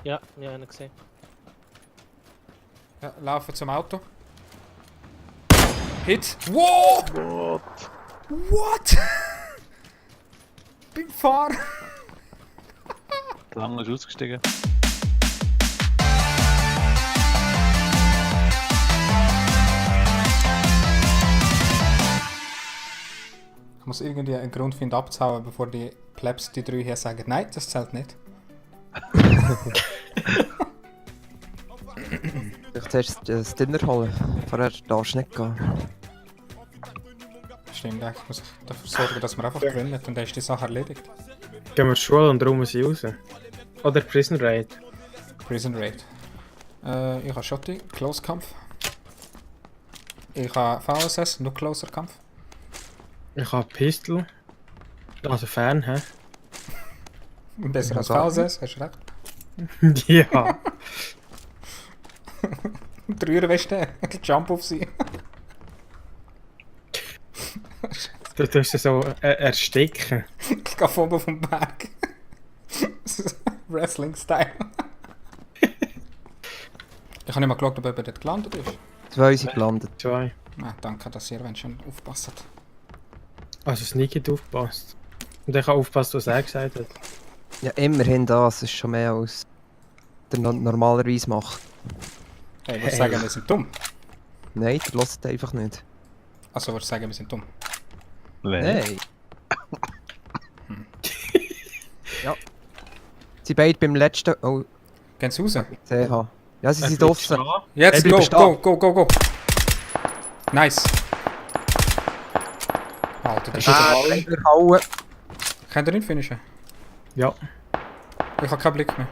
Ja, ja, einen gesehen. Ja, laufen zum Auto. Hit. Wow! What? What? Beim Fahren. Der andere ist ausgestiegen. Ich muss irgendwie einen Grund finden abzuhauen, bevor die Plebs, die drei hier sagen, nein, das zählt nicht. Ich zuerst das Dinner holen. Vorher darfst du nicht gehen. Stimmt, ich muss dafür sorgen, dass wir einfach gewinnen und dann ist die Sache erledigt. Gehen wir zur Schule und räumen sie raus. Oder Prison Raid. Prison Raid. Ich habe Shotty, Close Kampf. Ich habe VSS, noch Closer Kampf. Ich habe Pistol. Also fern, hä? Besser als Ja, VSS, hast du recht. Ja. Dreierweste, Jump auf sie. Du tust es so ersticken. Ich gehe von oben vom Berg. Wrestling-Style. Ich habe nicht mal geschaut, ob jemand dort gelandet ist. 2 sind gelandet. 2. Ah, danke, dass ihr wenn schon aufpasst. Also Sneaky hat aufgepasst. Und ich habe aufgepasst, was er gesagt hat. Ja, immerhin das ist schon mehr als der normalerweise macht. Hey, ich würde sagen, wir sind dumm. Nein, der hört einfach nicht. Also, würde sagen, wir sind dumm. Nein. Ja. Sie beide beim letzten. Oh, Gehen Sie raus? CH. Ja, sie sind draußen. Jetzt, Hey, go, bleib go, go, go, go. Nice. Alter, das ist Einer hauen. Könnt ihr nicht finishen? Ja. Ich habe keinen Blick mehr.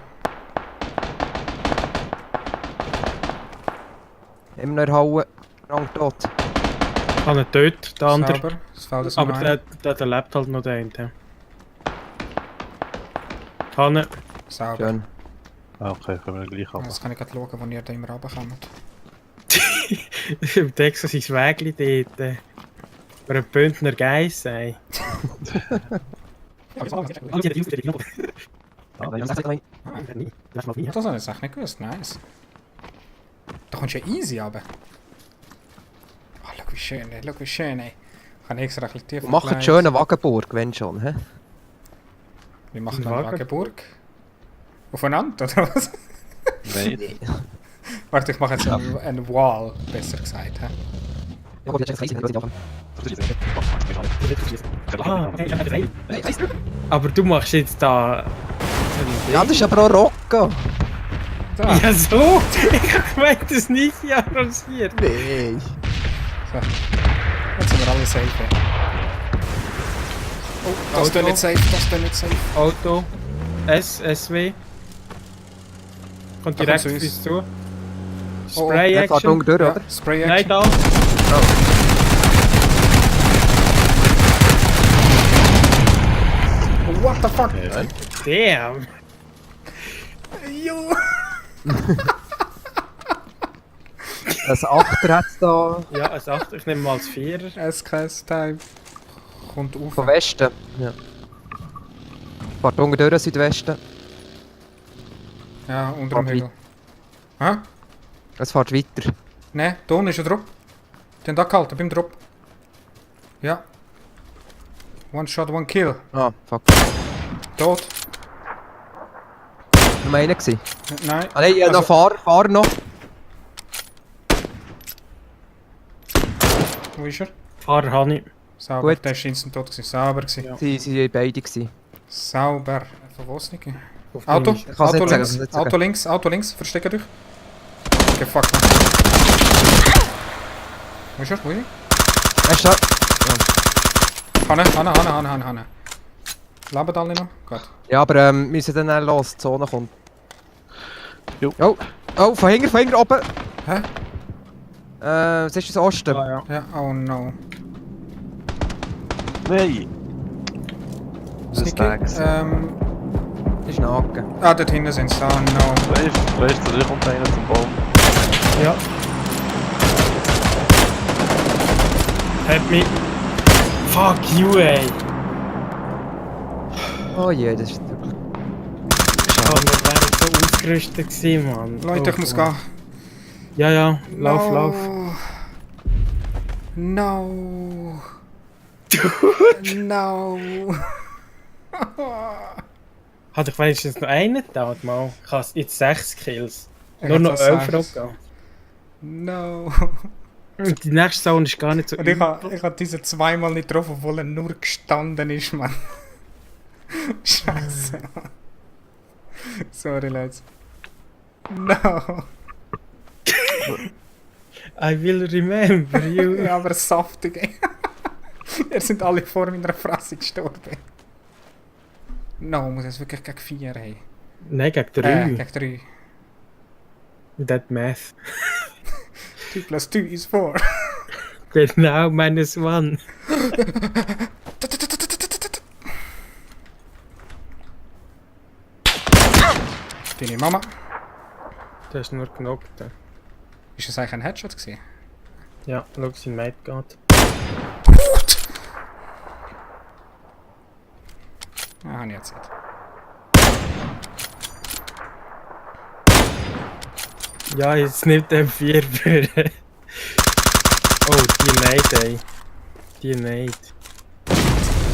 Immer noch hauen. Rang tot. Ich habe ihn tot, der andere. Sauber, das fällt das Aber noch ein. der lebt halt noch der eine. Kann er. Sauber. Schön. Okay, können wir gleich ab. Jetzt kann ich gerade schauen, wo ihr da immer runterkommt. Im Texas ist Wägli dort. Für einen Bündner Geiss sei. Das habe ich jetzt echt nicht gewusst, nice. Da kommst du ja easy runter. Oh, schau wie schön, ey, schau wie schön, ey. Ich habe extra ein bisschen tiefer Macht einen gelegt. schönen Wagenburg, wenn schon. He? Wir machen Ein eine Wagen? Wagenburg. Aufeinander, oder was? Nein. Warte, ich mache jetzt eine Wall, besser gesagt. He? Aber du machst jetzt da. Ja, das ist aber auch Rocco. Da, Ja, so! Ich hab gemeint, das nicht arrangiert. Nein. so. Jetzt sind wir alle safe. He? Oh, das ist Auto. nicht safe, das ist nicht safe. Auto. SW. Kommt Da direkt kommt auf zu uns zu. Oh, Spray Der fährt Action. unten durch, Ja, oder? Spray Nein, Action. da. Oh, what the fuck? Damn. Jo. Ein Achter hat es da. Ja, als 8, ich nehme mal als 4er. SKS-Time. Kommt auf. Von Westen. Ja. Fährt unten durch, Südwesten. Ja, unter dem Fahrt Hügel. Hä? Es fährt weiter. Ne, da unten ist ein Drop. Den da gehalten, beim Drop. Ja. One shot, one kill. Ah, fuck. Tot. Nur einer gewesen. Nein. Ah nein, ja, Also- noch Fahr noch. Wo ist er? Fahrer habe ich. Sauber. Gut. Der ist instant tot gewesen. Sauber gewesen. Ja. Sie waren beide gewesen. Sauber. Von wo ist nicht? Auf Auto. Finish. kann's Auto nicht sagen, links. kann's nicht sagen. Auto links. Versteckt euch. Okay, fuck. Wo ist er? Wo ist er? Er ist da. Hanne. Leben alle noch? Gut. Ja, aber wir müssen dann los. Die Zone kommt. Jo. Oh, von hinten oben. Hä? Es ist das Osten. Ah, ja. Ja, oh no. Nein! Das ist Sneaky. nice. Das ist ein Haken. Ah, dort hinten sind sie. Oh no. Weißt du, da kommt einer zum Baum. Ja. Hat mich. Fuck you, ey. Oh je, das ist wirklich. Oh, wir wären so ausgerüstet gewesen, Mann. Leute, ich muss gehen. Ja, ja, lauf, No. lauf. No. No. Hat ich wenigstens noch einen getan, mal. Ich habe jetzt 6 Kills. Ich Nur hab noch fast 11 6. Rocken. No. Und die nächste Zone ist gar nicht so Und ich hab diese zweimal nicht getroffen, obwohl er nur gestanden ist, Mann. Scheiße, Mann. Sorry, Leute. No. I will remember you. Ja, aber saftig, ey. Ihr sind alle vor meiner Fresse gestorben. No, muss jetzt wirklich gegen 4 haben. Nein, gegen 3. Gegen 3. That math. 2 plus 2 is 4. Genau, -1. Deine Mama. Du hast nur genockt. Ist das eigentlich ein Headshot gewesen? Ja, schau, sein Mate geht. Ah, habe ich jetzt nicht. Ja, jetzt nimmt der 4 für. Oh, die Nade, ey. Die Nade.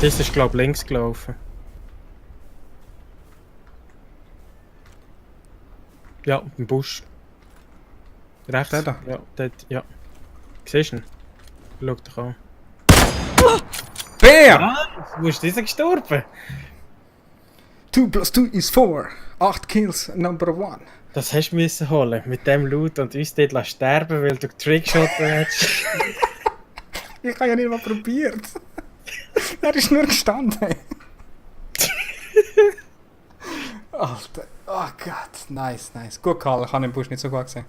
Das ist, glaub ich, links gelaufen. Ja, im Busch. Rechts. Der da? Ja, dort, ja. Siehst du ihn? Schau dich an. BAM! Wo ist dieser gestorben? 2 plus 2 is 4. 8 kills, number 1. Das hast du müssen holen, mit dem Loot und uns dort lassen sterben, weil du Trickshot hast. Ich habe ja nicht mal probiert. Er ist nur gestanden. Alter, oh Gott, nice, nice. Gut, Karl, ich habe den Busch nicht so gut gesehen.